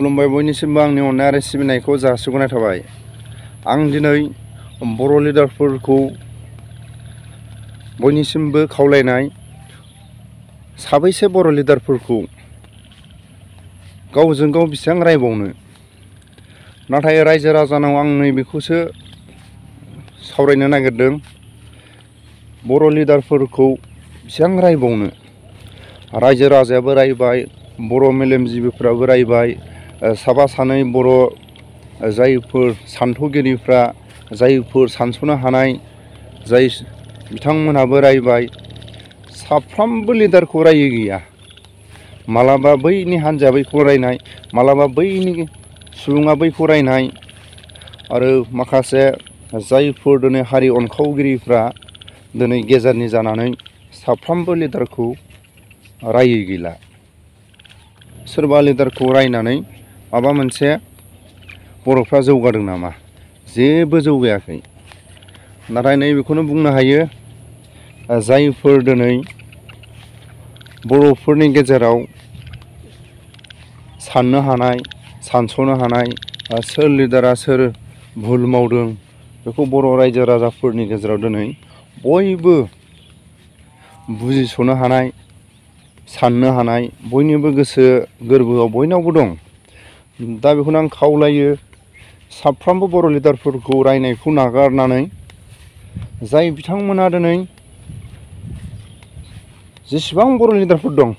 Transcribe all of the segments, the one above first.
खुलुमबाय बयनिसिमबो आंनि अननाय आरो सिबिनायखौ जासिगनाय थाबाय। आं दिनै बर' लिडारफोरखौ बयनिसिमबो खावलायनाय साबैसे बर' लिडारफोरखौ गावजों गाव बेसेबां रायबावनो, नाथाय रायजो राजानाव आं नैबेखौसो सावरायनो नागिरदों। बर' लिडारफोरखौ बेसेबां रायबावनो, रायजो राजायाबो रायबाय, बर' मेलेमजिबिफ्राबो रायबाय, साबा सानै बर' जायफोर सान्थौगिरिफ्रा, जायफोर सानस'नो हानाय जाय बिथांमोनहाबो रायबाय। साफ्रोमबो लिडारखौ रायै गैया। मालाबा बैनि हान्जाया बैखौ रायनाय, मालाबा बैनि सुबुङा बैखौ रायनाय, आरो माखासे जायफोर दिनै हारि अनखावगिरिफ्रा दिनै गेजेरनि जानानै साफ्रोमबो लिडारखौ रायै गैला। सोरबा लिडारखौ रायनानै माबा मोनसे बर'फ्रा जौगादों नामा? जेबो जौगायाखै। नाथाय नैबेखौनो बुंनो हायो, जायफोर दिनै बर'फोरनि गेजेराव साननो हानाय, सानस'नो हानाय, सोर लिडारा सोर भुल मावदों बेखौ बर' रायजो राजाफोरनि गेजेराव दिनै बयबो बुजिस'नो हानाय, साननो हानाय बयनिबो गोसो गोरबोआव बयनावबो दं। दा बेखौनो आं खावलायो, साफ्रोमबो बर' लिडारफोरखौ रायनायखौ नागारनानै जाय बिथांमोना दिनै जेसेबां बर' लिडारफोर दं,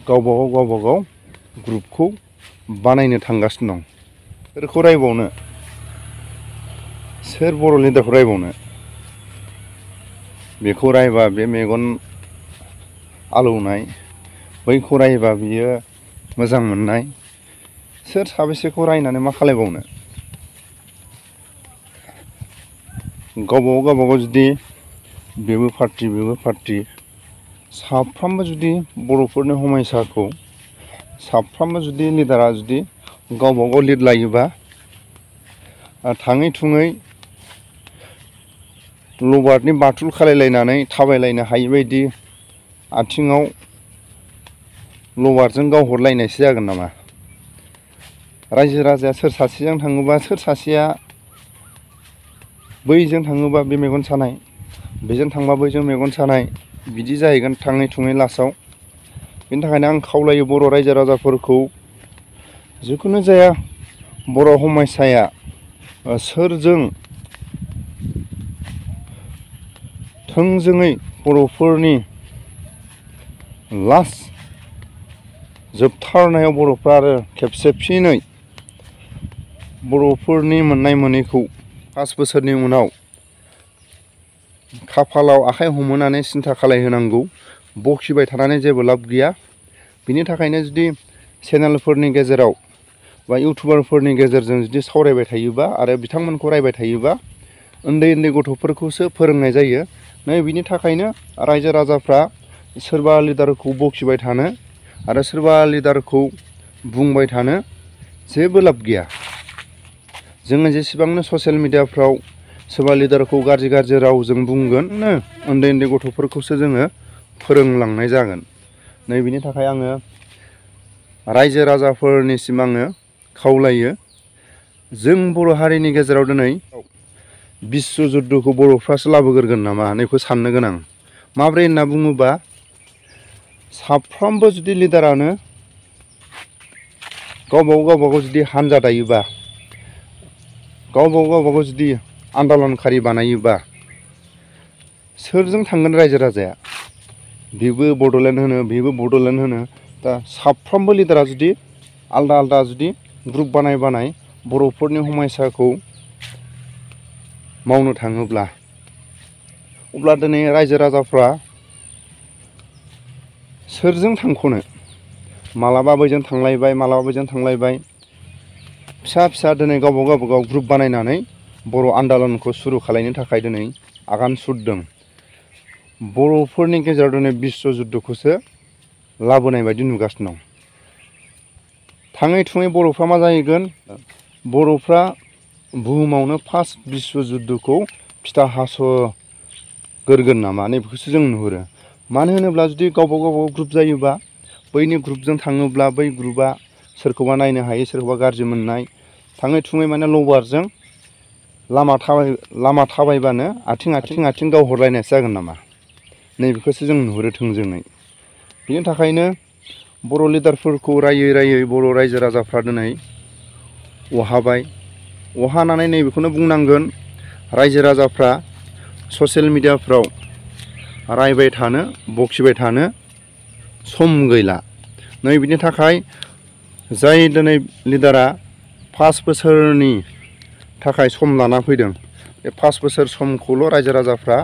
गावबागाव ग्रुपखौ बानायनो थांगासिनो दं। सोरखौ रायबावनो, सोर बर' लिडारखौ रायबावनो? बेखौ रायबा बे मेगन आलौनाय, बैखौ रायबा बियो मोजां मोननाय, सोर साबेसेखौ रायनानै मा खालायबावनो? गावबागाव जुदि बेबो पार्टि बेबो पार्टि, साफ्रोमबो जुदि बर'फोरनि हमायसाखौ साफ्रोमबो जुदि लिडारा जुदि गावबागाव लिड लायोबा, थाङै थुङै लबारनि बाथुल खालायलायनानै थाबायलायनो हायि बायदि आथिङाव लबारजों गावहरलायनायसो जागोन नामा? रायजो राजाया सोर सासेजों थाङोबा सोर सासेया बैजों थाङोबा बे मेगन सानाय, बेजों थांबा बैजों मेगन सानाय, बिदि जाहैगोन थाङै थुङै लास्टआव। बेनि थाखायनो आं खावलायो बर' रायजो राजाफोरखौ, जिखुनु जाया बर' हमायसाया सोरजों थोंजोङै बर'फोरनि लास्ट जोबथारनायाव बर'फ्रा आरो खेबसे फिनै बर'फोरनि मोननाय मोनैखौ 5 बोसोरनि उनाव खाफालाव आखाइ हमहोनानै सिन्था खालायहोनांगौ। बखिबाय थानानै जेबो लाब गैया। बिनि थाखायनो जुदि चेनेलफोरनि गेजेराव बा इउटुबारफोरनि गेजेरजों जुदि सावरायबाय थायोबा आरो बिथांमोनखौ रायबाय थायोबा, उन्दै उन्दै गथ'फोरखौसो फोरोंनाय जायो। नै बिनि थाखायनो रायजो राजाफ्रा सोरबा लिडारखौ बखिबाय थानो आरो सोरबा लिडारखौ बुंबाय थानो जेबो लाब गैया। जोङो जेसेबांनो ससियेल मिडियाफ्राव सोरबा लिडारखौ गाज्रि रावजों बुंगोन, उन्दै उन्दै गथ'फोरखौसो जोङो फोरोंलांनाय जागोन। नै बिनि थाखाय आङो रायजो राजाफोरनिसिम आङो खावलायो, जों बर' हारिनि गेजेराव दिनै बिश्व जुद्धखौ बर'फ्रासो लाबोग्रोगोन नामा नैखौ साननो गोनां। माब्रै होनना बुङोबा, साफ्रोमबो जुदि लिडारानो गावबागाव जुदि हान्जा दायोबा, गावबागाव जुदि आन्दलनखारि बानायोबा, सोरजों थांगोन रायजो राजाया? बेबो बड'लेण्ड होनो, बेबो बड'लेण्ड होनो। दा साफ्रोमबो लिडारा जुदि आलदा आलदा जुदि ग्रुप बानाय बर'फोरनि हमायसाखौ मावनो थाङोब्ला, अब्ला दिनै रायजो राजाफ्रा सोरजों थांख'नो? मालाबा बैजों थांलायबाय, मालाबा बैजों थांलायबाय। फिसा दिनै गावबागाव ग्रुप बानायनानै बर' आन्दलनखौ सुरु खालामनो थाखाय दिनै आगान सुरदों। बर'फोरनि गेजेराव दिनै बिश्व जुद्धखौसो लाबोनाय बायदि नुगासिनो दं। थाङै थुङै बर'फ्रा मा जाहैगोन? बर'फ्रा बुहुमावनो फार्स्ट बिश्व जुद्धखौ फिथा हास'गोरगोन नामा नैबेखौसो जों नुहुरो। मानो होनोब्ला जुदि गावबागाव ग्रुप जायोबा, बैनि ग्रुपजों थाङोब्ला बै ग्रुपआ सोरखौबा नायनो हायै सोरखौबा गाज्रि मोननाय थाङै थुङै माने लबारजों लामा थाबायबानो आथिं गावहरलायनायसो जागोन नामा नैबेखौसो जों नुहुरो थोंजोङै। बिनि थाखायनो बर' लिडारफोरखौ रायै बर' रायजो राजाफ्रा दिनै अहाबाय अहानानै नैबेखौनो बुंनांगोन रायजो राजाफ्रा ससियेल मिडियाफ्राव रायबाय थानो बखिबाय थानो सम गैला। नै बिनि थाखाय जाय दिनै लिडारा 5 बोसोरनि थाखाय सम लाना फैदों बे 5 बोसोर समखौल' रायजो राजाफ्रा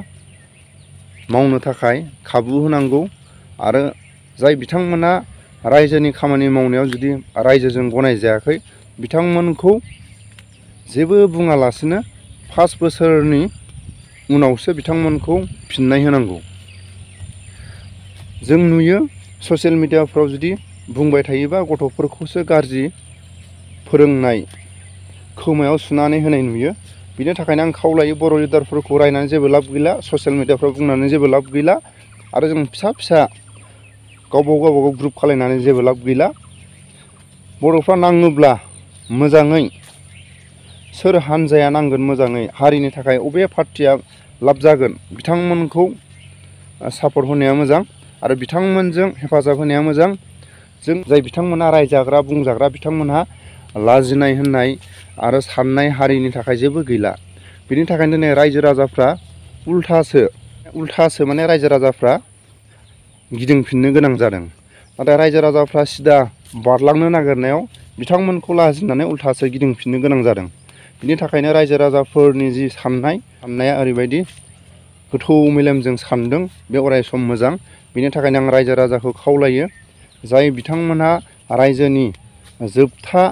मावनो थाखाय खाबु होनांगौ आरो जाय बिथांमोना रायजोनि खामानि मावनायाव जुदि रायजोजों गनायजायाखै बिथांमोनखौ जेबो बुङालासिनो 5 बोसोरनि उनावसो बिथांमोनखौ फिननाय होनांगौ। जों नुयो ससियेल मिडियाफ्राव जुदि बुंबाय थायोबा गथ'फोरखौसो गाज्रि फोरोंनाय खोमायाव सुनानै होनाय नुयो। बिनि थाखायनो आं खावलायो बर' लिडारफोरखौ रायनानै जेबो लाब गैला ससियेल मिडियाफ्राव बुंनानै जेबो लाब गैला आरो जों फिसा गावबागाव ग्रुप खालायनानै जेबो लाब गैला। बर'फ्रा नाङोब्ला मोजाङै सोर हान्जाया नांगोन मोजाङै हारिनि थाखाय अबे पार्टिया लाब जागोन बिथांमोनखौ सापर्ट होनाया मोजां आरो बिथांमोनजों हेफाजाब होनाया मोजां। जों जाय बिथांमोना रायजाग्रा बुंजाग्रा बिथांमोनहा लाजिनाय होननाय आरो साननाय हारिनि थाखाय जेबो गैला। बिनि थाखायनो दिनै रायजो राजाफ्रा उल्थासो माने रायजो राजाफ्रा गिदिंफिननो गोनां जादों। नाथाय रायजो राजाफ्रा सिदा बारलांनो नागिरनायाव बिथांमोनखौ लाजिनानै उल्थासो गिदिंफिननो गोनां जादों। बिनि थाखायनो रायजो राजाफोरनि जि साननाया ओरैबायदि गोथौ मेलेमजों सानदों बे अराय सम मोजां। बिनि थाखायनो आं रायजो राजाखौ खावलायो जाय बिथांमोनहा रायजोनि जोबथा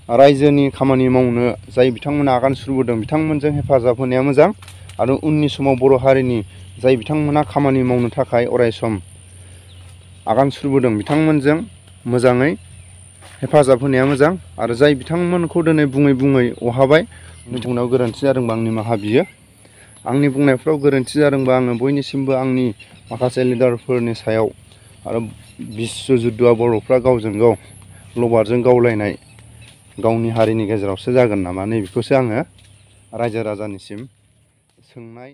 रायजोनि खामानि मावनो जाय बिथांमोना आगान सुरबोदों बिथांमोनजों हेफाजाब होनाया मोजां आरो उननि समाव बर' हारिनि जाय बिथांमोना खामानि मावनो थाखाय अराय सम आगान सुरबोदों बिथांमोनजों मोजाङै हेफाजाब होनाया मोजां आरो जाय बिथांमोनखौ दिनै बुङै अहाबाय बुंनायाव गोरोन्थि जादोंबा आं निमाहा बियो। आंनि बुंनायफ्राव गोरोन्थि जादोंबा आङो बयनिसिमबो आंनि माखासे लिडारफोरनि सायाव आरो बिश्व जुद्धआ बर'फ्रा गावजों गाव लबारजों गावलायनाय गावनि हारिनि गेजेरावसो जागोन नामा नैबेखौसो आङो रायजो राजानिसिम सोंनाय